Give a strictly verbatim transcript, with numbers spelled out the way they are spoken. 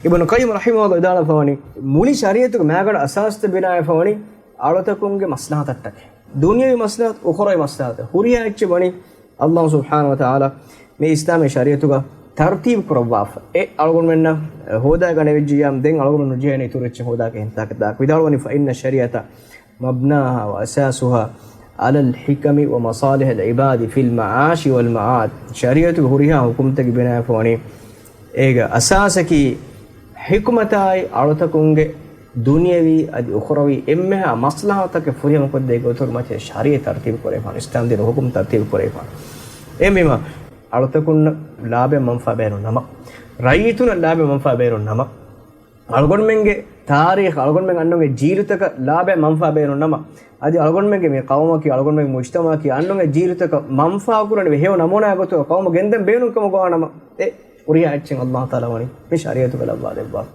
އިބްނު ޤައްޔިމް ރަޙިމަހުﷲ ވިދާޅުވެފަވަނީ، މުޅި ޝަރީޢަތުގެ މައިގަނޑު އަސާސްތައް ބިނާވެފަވަނީ އަޅުތަކުންގެ މަސްލަހަތަށްޓަކައި. ދުނިޔަވީ މަސްލަހަތު، އުޚުރަވީ މަސްލަހަތު. ހުރިހާ އެއްޗެއް ވަނީ ﷲ ސުބްޙާނަހޫ ވަތަޢާލާ މި އިސްލާމީ ޝަރީޢަތުގަ ތަރުތީބު ކުރައްވާފަ. އެ އަޅުގަނޑުމެންނަށް ހޯދާގަނެވިއްޖިއްޔާ ދެން އަޅުގަނޑު ނުޖެހޭނެ އިތުރު އެއްޗެއް ހޯދާކަށް އެހެން ތާކަށް ދާކަށް. ވިދާޅުވަނީ، فإن الشريعة مبناها وأساسها على الحكم ومصالح العباد في المعاش والمعاد. ޝަރީޢަތުގެ ހުރިހާ ޙުކުމްތަކެއް ބިނާވެފަވަނީ އޭގެ އަސާސަކީ ޙިކުމަތާއި އަޅުތަކުންގެ ދުނިޔަވީ އަދި އުޚުރަވީ އެންމެހާ މަސްލަހަތަކެއް ފުރިހަމަކޮށްދޭ ގޮތުގެ މަތިން ޝަރީޢަތް ތަރުތީބު ކުރެވިފާނެ، އިސްލާމްދީނުގެ ޙުކުމް ތަރުތީބު ކުރެވިފާނެ. އެހެންވީމަ، އަޅުތަކުންނަށް ލާބެއް މަންފާ ބޭނުން ނަމަ، ރައްޔިތުންނަށް ލާބެއް މަންފާ ބޭނުން ނަމަ، އަޅުގަނޑުމެންގެ ތާރީޚް، އަޅުގަނޑުމެން އަންނަންގެ ޖީލުތަކަށް ލާބެއް މަންފާ ބޭނުން ނަމަ، އަދި އަޅުގަނޑުމެންގެ މި ޤައުމަކީ، އަޅުގަނޑުމެންގެ މުޖްތަމަޢަކީ އަންނަންގެ ޖީލުތަކަށް މަންފާ ކުރަނިވި ހެޔޮ ނަމޫނާ ގޮތުގަ ޤައުމަށް ގެންދަން ބޭނުން ކަމަށް ގޮވާ ނަމަ، އެ ހުރިހާ އެއްޗެއް ﷲ ތަޢާލާ ވަނީ މި ޝަރީޢަތުގަ ލައްވާ ދެއްވާފަ.